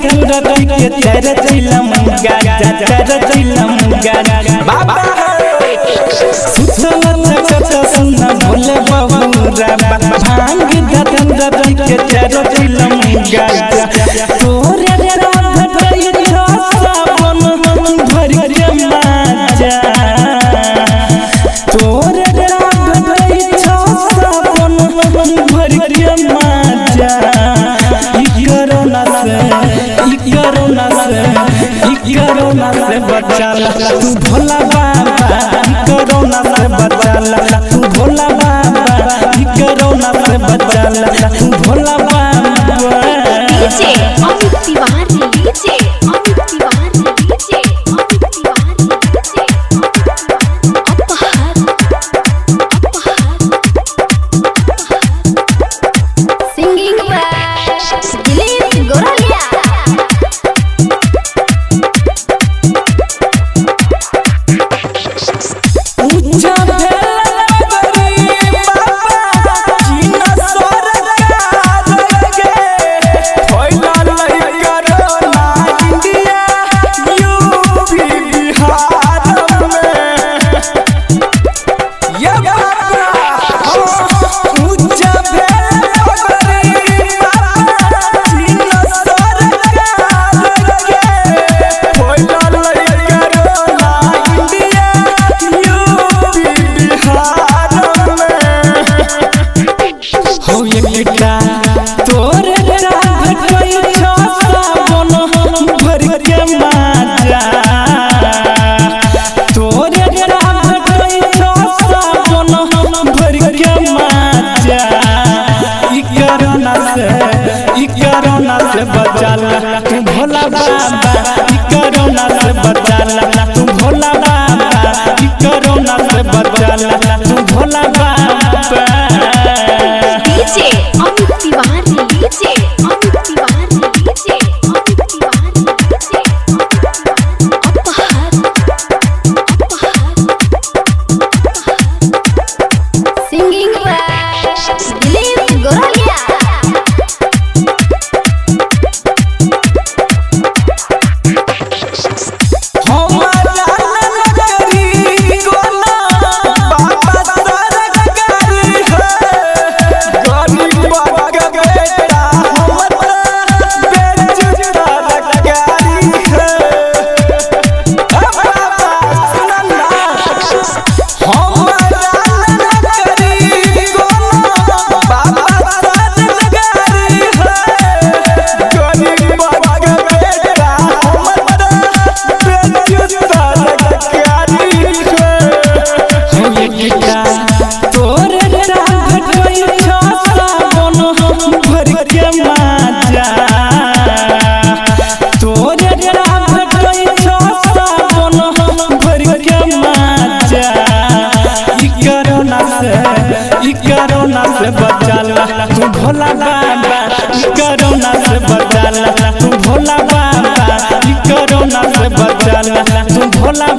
धतूरा पी के चार चिलम गाजा, चार चिलम गाजा। बाबा सुतल चकत सुना भोले बाबूरा, भांग धतूरा पी के चार चिलम गाजा। तोरे भेटै छौ सावन भर के माजा, तोरे भेटै छौ सावन भर के माजा। ई कोरोना से, ई कोरोना से, ई कोरोना से बचाला तू भोला बाबा, ई कोरोना से बचाला तू भोला बाबा, ई कोरोना से बचाला तू भोला बाबा। DJ Amit Tiwari, DJ Amit Tiwari, DJ Amit Tiwari, DJ Aphar Aphar. Singing by Dilip Goralia. ऊंचा भेल बाबा चीन सरकार के, फैलल कोरोना इंडिया यूपी बिहार में। ये बाबा ऊंचा भेल बाबा चीन सरकार के, फैलल कोरोना इंडिया यूपी बिहार में। हो एकटा तोरे भेटै छौ सावन भर के माजा, तोरे भेटै छौ सावन भर के माजा। ई कोरोना से, ई कोरोना से बचाला तू भोला बाबा, ई कोरोना से बचाला तू भोला बाबा, ई कोरोना से बचाला तू भोला बाबा। DJ Amit Tiwari, DJ Amit Tiwari, DJ Amit Tiwari, DJ Aphar Aphar. Singing by Dilip Goralia. हमारा नगरी गोना बाबा सरकारी है, गरीब के बेटा हमरा बेच तरकारी है। बाबा सुन ना, हमारा नगरी गोना बाबा सरकारी है, गरीब के बेटा हमरा बेच तरकारी है। हो एकटा तोरे भेटै छौ सावन भर के माजा, तोरे भेटै छौ सावन भर के माजा। ई कोरोना से, ई कोरोना से बचाला तू भोला बाबा, ई कोरोना से बचाला तू भोला बाबा, ई कोरोना से बचाला तू भोला।